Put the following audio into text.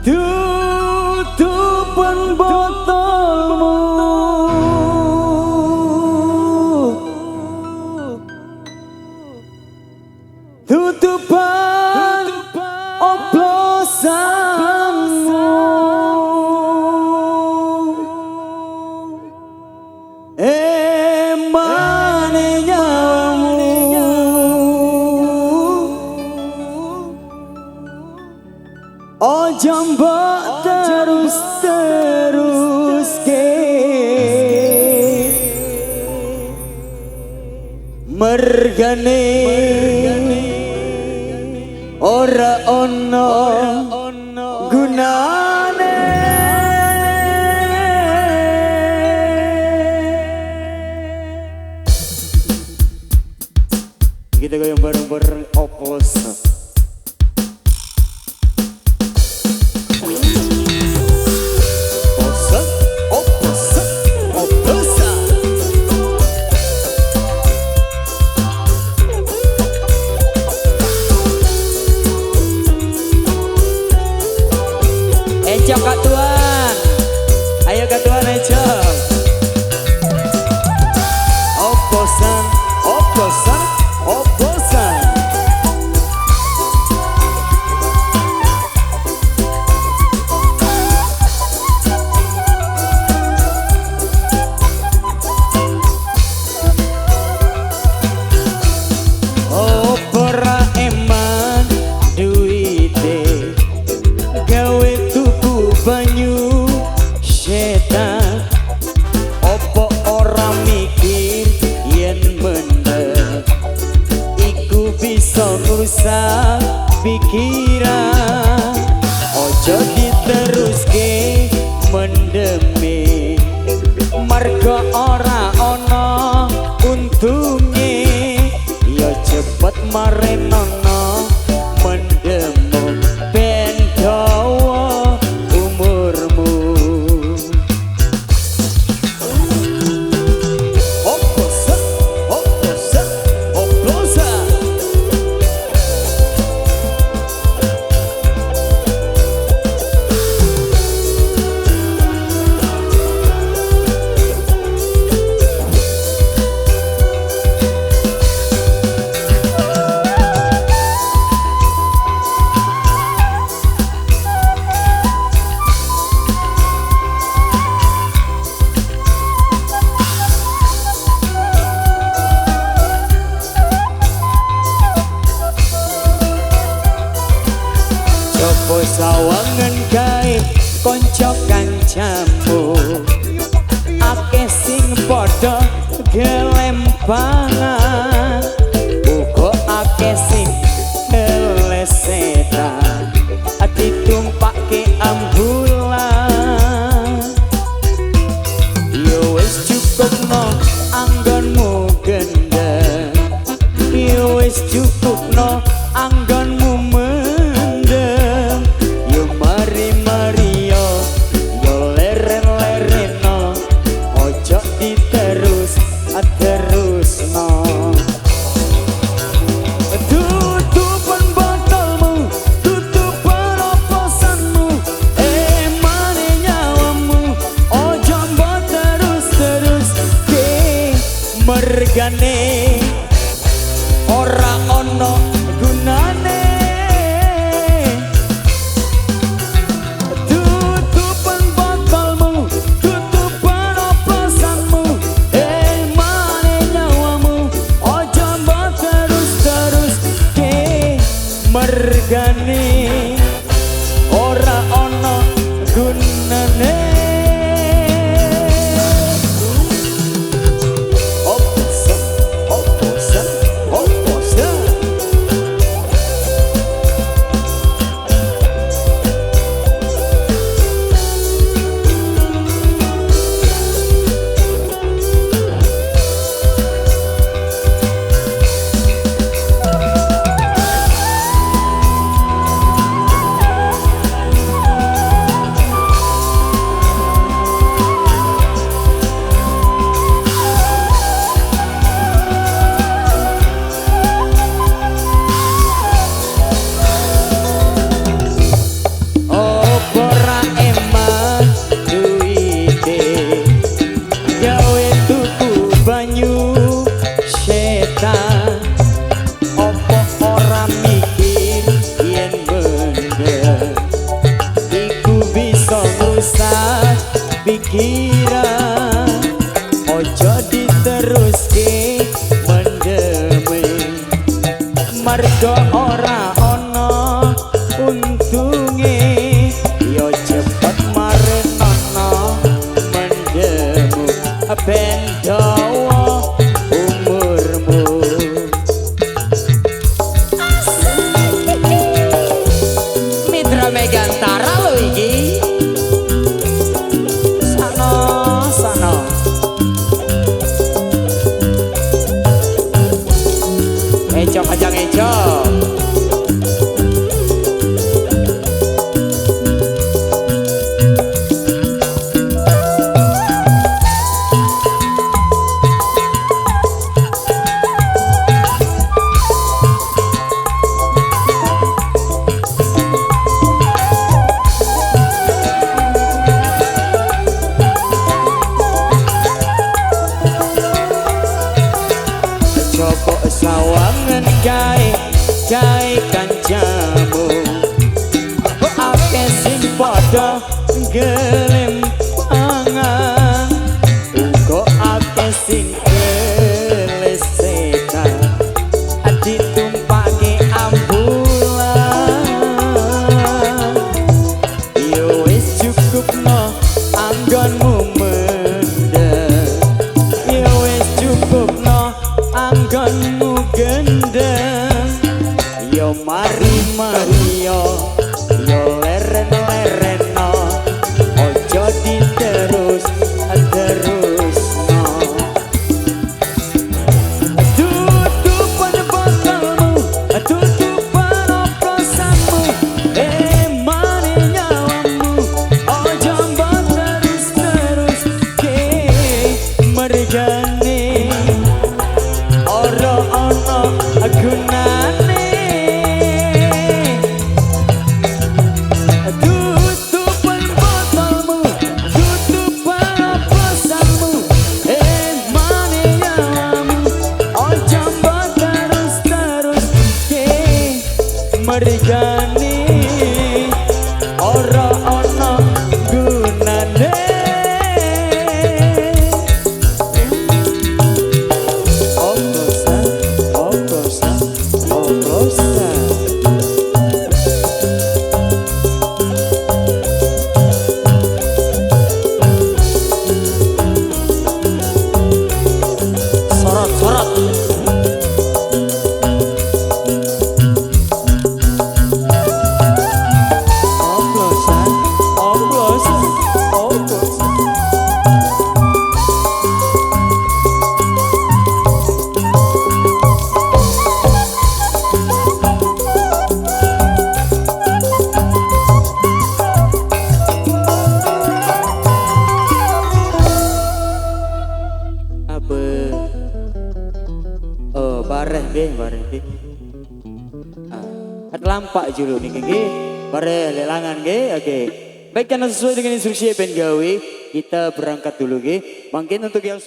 Tutupan botolmu, tutupan oplosanmu, emane nyawamu. Ojo mbok terus-teruske, mergane ora ono gunane. Kita goyang bareng-bareng oplos. Ecok Kak Tuan, ayo Kak Tuan Ecok. Oplosan, oplosan, oplosan. Opora eman duite gawe tuku banyu setan. Opo ora mikir yen bener iku bisa ngrusak pikiran. Ojo diteruske mendeme, mergo ora ono untunge. Ya cepet marenono mendemo ben dawa umurmu. Oplosan, oplosan, oplosan. Coba sawangan gawe kanca kancamu, akeh sing padha gelempangan, uga akeh sing kelesetan ditumpake ambulan. Yo wis cukupno anggonmu gendeng, yo wis cukupno anggonmu mendem. Yo mari-mari yo, yo leren-lereno, ojo diterus terusno. Tutupan botolmu, tutupan oplosanmu, emane nyawamu, ojo mbok terus-teruske, mergane ora ono gunane. Tutupan botolmu, tutupan oplosanmu, emane nyawamu, ojo mbok terus-teruske, mergane ora ono gunane. Oplosan, oplosan, oplosan. Mari-mari yo yo leren-lereno ojo diterus terusno. Tutupan botolmu, tutupan oplosanmu, emane nyawamu ojo mbok terus-terus ke mergane ora ana gunane. Tutupan botolmu, tutupan oplosanmu, emane nyawamu ojo mbok terus-terus ke mergane ora ana gunane. Oplosan, oplosan, oplosan. Sorot, sorot. Oplosan, oplosan, oplosan. Apa? Oh, bareh nggih, bareh nggih. Ah, lampak julu niki nggih. Bareh lelangan nggih, oke. Baik, karena sesuai dengan instruksi Ben Gawe, kita berangkat dulu nggih. Mungkin untuk yang sudah